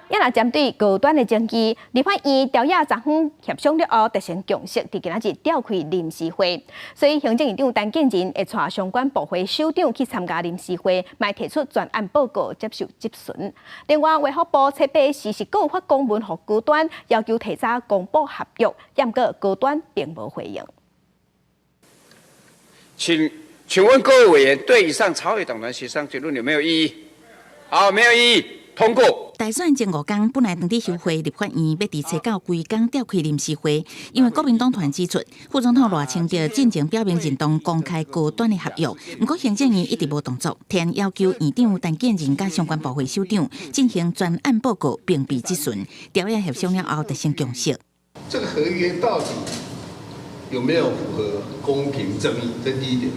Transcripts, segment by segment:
也若針對高端的爭議，立法院朝野昨昏協商了後達成共識，佇今仔日召開臨時會。所以行政院長陳建仁會帶相關部會首長去參加臨時會，嘛提出專案報告接受質詢。另外，衛福部七八時是閣有發公文予高端，要求提早公布合約，毋過高端並無回應。請問各位委員，對以上朝野黨團協商結論有沒有異議？好，沒有異議，通過。大選前5天，本來當佇休會，立法院欲佇初九規工召開臨時會，因為國民黨團指出，副總統賴清德進前表明認同公開高端的合約，毋過行政院一直無動作，提要求院長陳建仁佮相關部會首長進行專案報告，並備質詢，朝野協商了後達成共識。這個合約到底有沒有符合公平正義？這第一點。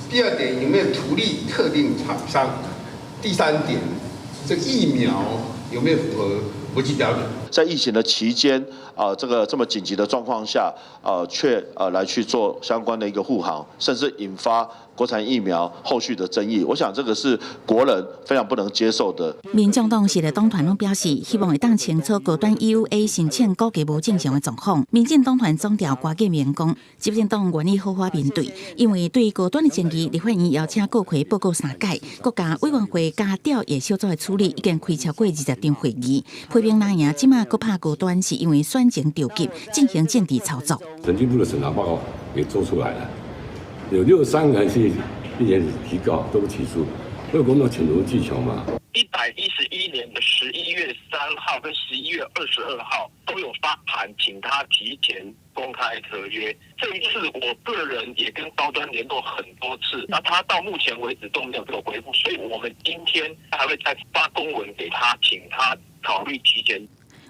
第二點，有沒有圖利特定廠商？第三點，這個疫苗有沒有符合國際標準？在疫情的期間，啊，這個這麼緊急的狀況下，卻來去做相關的一個護航，甚至引發國產疫苗後續的爭議。我想這個是國人非常不能接受的。民眾黨時的黨團攏表示，希望會當清楚高端 EUA 申請估計無正常的狀況。民進黨團總召郭建明講，執政黨願意好好面對，因為對高端的爭議，立法院邀請閣開報告三擺，國家委員會佮調研小組的處理已經開超過20場會議，批評藍營這馬閣拍高端，是因為選情著急，進行政治操作。審計部的審查報告也做出來了，有63個人去意見提告都不起訴，所以國民黨黔驢技窮嘛。111年的11月3號跟11月22號都有發函請他提前公開合約。這一次我個人也跟高端聯絡很多次，那他到目前為止都沒有給我回覆，所以我們今天還會再發公文給他，請他考慮提前。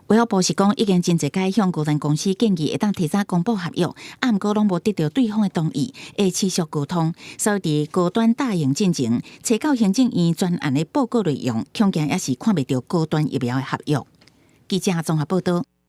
衛福部是講，已經真濟擺向高端公司建議會當提早公布合約，啊，毋過攏無得著對方的同意，會持續溝通。所以佇高端答應進前，初九行政院專案的報告內容，恐驚也是看袂著高端疫苗的合約。記者綜合報道。